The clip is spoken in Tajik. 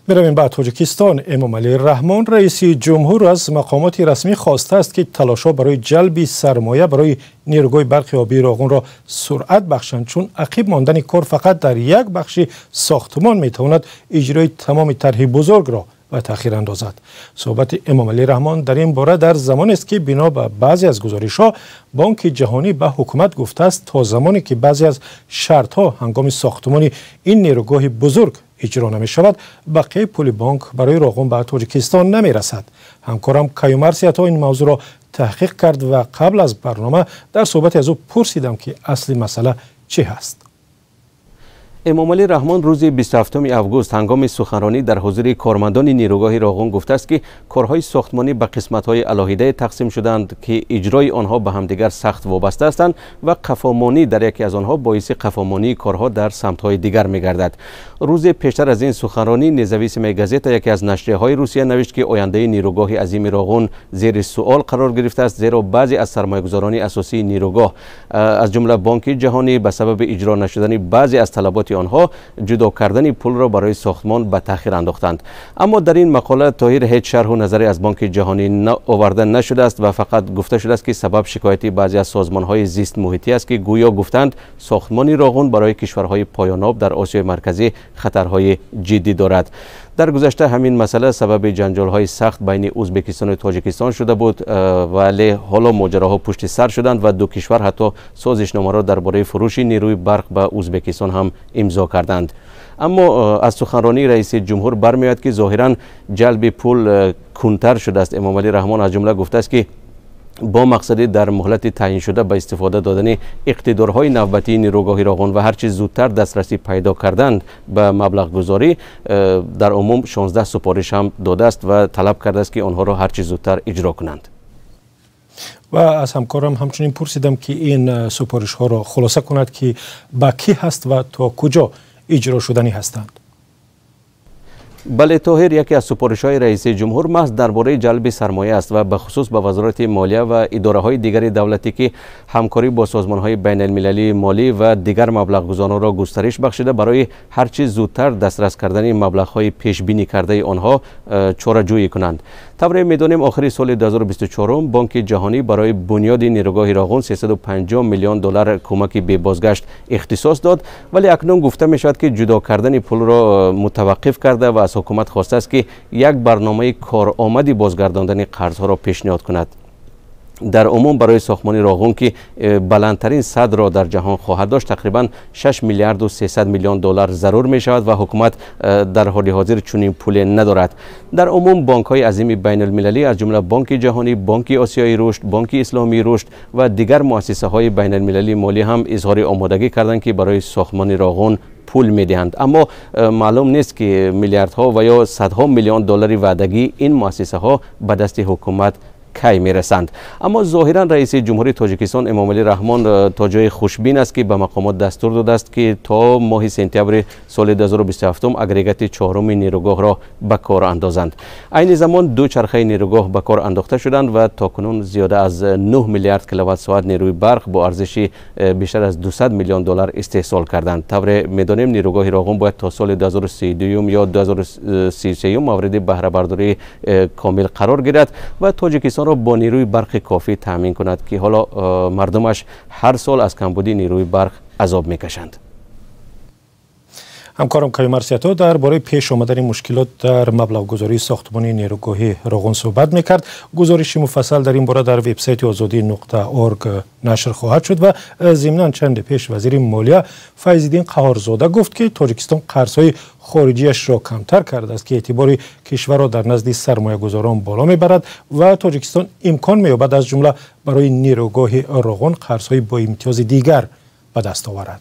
Меравем ба Тоҷикистон. Эмомалӣ Раҳмон, раиси ҷумҳур, аз мақомоти расмӣ хостааст, ки талошҳо барои ҷалби сармоя барои нерӯгоҳи барқи обии Роғунро суръат бахшанд, чун ақиб мондани кор фақат дар як бахши сохтмон метавонад иҷрои тамоми тарҳи бузургро ба таъхир андозад. Суҳбати Эмомалӣ Раҳмон дар ин бора дар замонест, ки бино ба баъзе аз гузоришҳо Бонки Ҷаҳонӣ ба ҳукумат гуфтааст, то замоне ки баъзе аз шартҳо ҳангоми сохтмони ин нерӯгоҳи бузург иҷро намешавад, бақияи пули бонк барои Роғун ба Тоҷикистон намерасад. Ҳамкорам Каюмарс Ято ин мавзӯъро таҳқиқ кард ва қабл аз барнома дар суҳбате аз ӯ пурсидам, ки асли масъала чӣ ҳаст. Эмомалӣ Раҳмон рӯзи 27 август ҳангоми суханронӣ дар ҳузури кормандони нерӯгоҳи Роғун гуфтааст, ки корҳои сохтмонӣ ба қисматҳои алоҳидае тақсим шуданд, ки иҷрои онҳо ба ҳамдигар сахт вобаста ҳастанд ва қафомонӣ дар яке аз онҳо боиси қафомонии корҳо дар самтҳои дигар мегардад. Рӯзе пештар аз ин суханронӣ «Независимая газета», яке аз нашрияҳои Русия, навишт, ки ояндаи нерӯгоҳи азими Роғун зери суол қарор гирифтааст, зеро баъзе аз сармоягузорони асосии нерӯгоҳ, аз ҷумла Бонки Ҷаҳонӣ, ба сабаби иҷро нашудани баъзе аз талаботи онҳо ҷудо кардани пулро барои сохтмон ба таъхир андохтанд. Аммо дар ин мақола, Тоҳир, ҳеҷ шарҳу назаре аз Бонки Ҷаҳонӣ оварда нашудааст ва фақат гуфта шудааст, ки сабаб шикояти баъзе аз созмонҳои зистмуҳитӣ аст, ки гӯё гуфтанд, сохтмони Роғун барои кишварҳои поёноб дар Осиёи Марказӣ хатарҳои ҷиддӣ дорад. Дар гузашта ҳамин масъала сабаби ҷанҷолҳои сахт байни Ӯзбекистону Тоҷикистон шуда буд, вале ҳоло моҷароҳо пушти сар шуданд ва ду кишвар ҳатто созишномаро дар бораи фурӯши нерӯи барқ ба Ӯзбекистон ҳам имзо карданд. Аммо аз суханронии раиси ҷумҳур бармеояд, ки зоҳиран ҷалби пул кунтар шудааст. Эмомалӣ Раҳмон аз ҷумла гуфтааст, ки бо мақсади дар муҳлати таъйиншуда ба истифода додани иқтидорҳои навбатии нерӯгоҳи Роғун ва ҳарчи зудтар дастрасӣ пайдо кардан ба маблағгузорӣ, дар умум 16 супориш ҳам додааст ва талаб кардааст, ки онҳоро ҳарчи зудтар иҷро кунанд. Ва аз ҳамкорам ҳамчунин пурсидам, ки ин супоришҳоро хулоса кунад, ки ба кӣ ҳаст ва то куҷо иҷро шуданӣ ҳастанд. Бале, Тоҳир, яке аз супоришҳои раиси ҷумҳур маҳз дар бораи ҷалби сармоя аст ва ба хусус ба Вазорати молия ва идораҳои дигари давлатӣ, ки ҳамкорӣ бо созмонҳои байналмилалии молӣ ва дигар маблағгузоронро густариш бахшида, барои ҳарчи зудтар дастрас кардани маблағҳои пешбинӣ кардаи онҳо чораҷӯӣ кунанд. Тавре медонем, охири соли 2024 Бонки Ҷаҳонӣ барои бунёди нерӯгоҳи Роғун 350 миллион доллар кӯмаки бебозгашт ихтисос дод, вале акнун гуфта мешавад, ки ҷудо кардани пулро мутаваққиф карда ва аз ҳукумат хостааст, ки як барномаи коромади бозгардондани қарзҳоро пешниҳод кунад. Дар умум барои сохтмони Роғун, ки баландтарин садро дар ҷаҳон хоҳад дошт, тақрибан 6 миллиарду 300 миллион доллар зарур мешавад ва ҳукумат дар ҳоли ҳозир чунин пуле надорад. Дар умум бонкҳои азими байналмилалӣ, аз ҷумла Бонки Ҷаҳонӣ, Бонки Осиёи Рушд, Бонки Исломии Рушд ва дигар муассисаҳои байналмилалии молӣ ҳам изҳори омодагӣ карданд, ки барои сохтмони Роғун пул медиҳанд. Аммо маълум нест, ки миллиардҳо ва ё садҳо миллион доллари ваъдагии ин муассисаҳо ба дасти ҳукумат кай мерасанд. Аммо зоҳиран раиси ҷумҳурии Тоҷикистон Эмомалӣ Раҳмон то ҷои хушбин аст, ки ба мақомот дастур додааст, ки то моҳи сентябри соли 2027 агрегати чоруми нерӯгоҳро ба кор андозанд. Айни замон ду чархаи нерӯгоҳ ба кор андохта шуданд ва то кунун зиёда аз 9 миллиард киловатт соат нерӯи барқ бо арзиши бештар аз 200 миллион доллар истеҳсол карданд. Тавре медонем, нерӯгоҳи Роғун бояд то соли 2032 ё 2033 мавриди баҳрабардории комил қарор гирад ва Тоҷикистонро бо нерӯи барқи кофӣ таъмин кунад, ки ҳоло мардумаш ҳар сол аз камбудии нерӯи барқ азоб мекашанд. Ҳамкорам Каюмарс Ято дар бораи пеш омадани мушкилот дар маблағгузории сохтмони нерӯгоҳи Роғун суҳбат мекард. Гузориши муфассал дар ин бора дар вебсайти озодӣ.org нашр хоҳад шуд. Ва зимнан чанде пеш вазири молия Файзиддин Қаҳорзода гуфт, ки Тоҷикистон қарзҳои хориҷиашро камтар кардааст, ки эътибори кишварро дар назди сармоягузорон боло мебарад ва Тоҷикистон имкон меёбад, аз ҷумла барои нерӯгоҳи Роғун қарзҳои бо имтиёзи дигар ба даст оварад.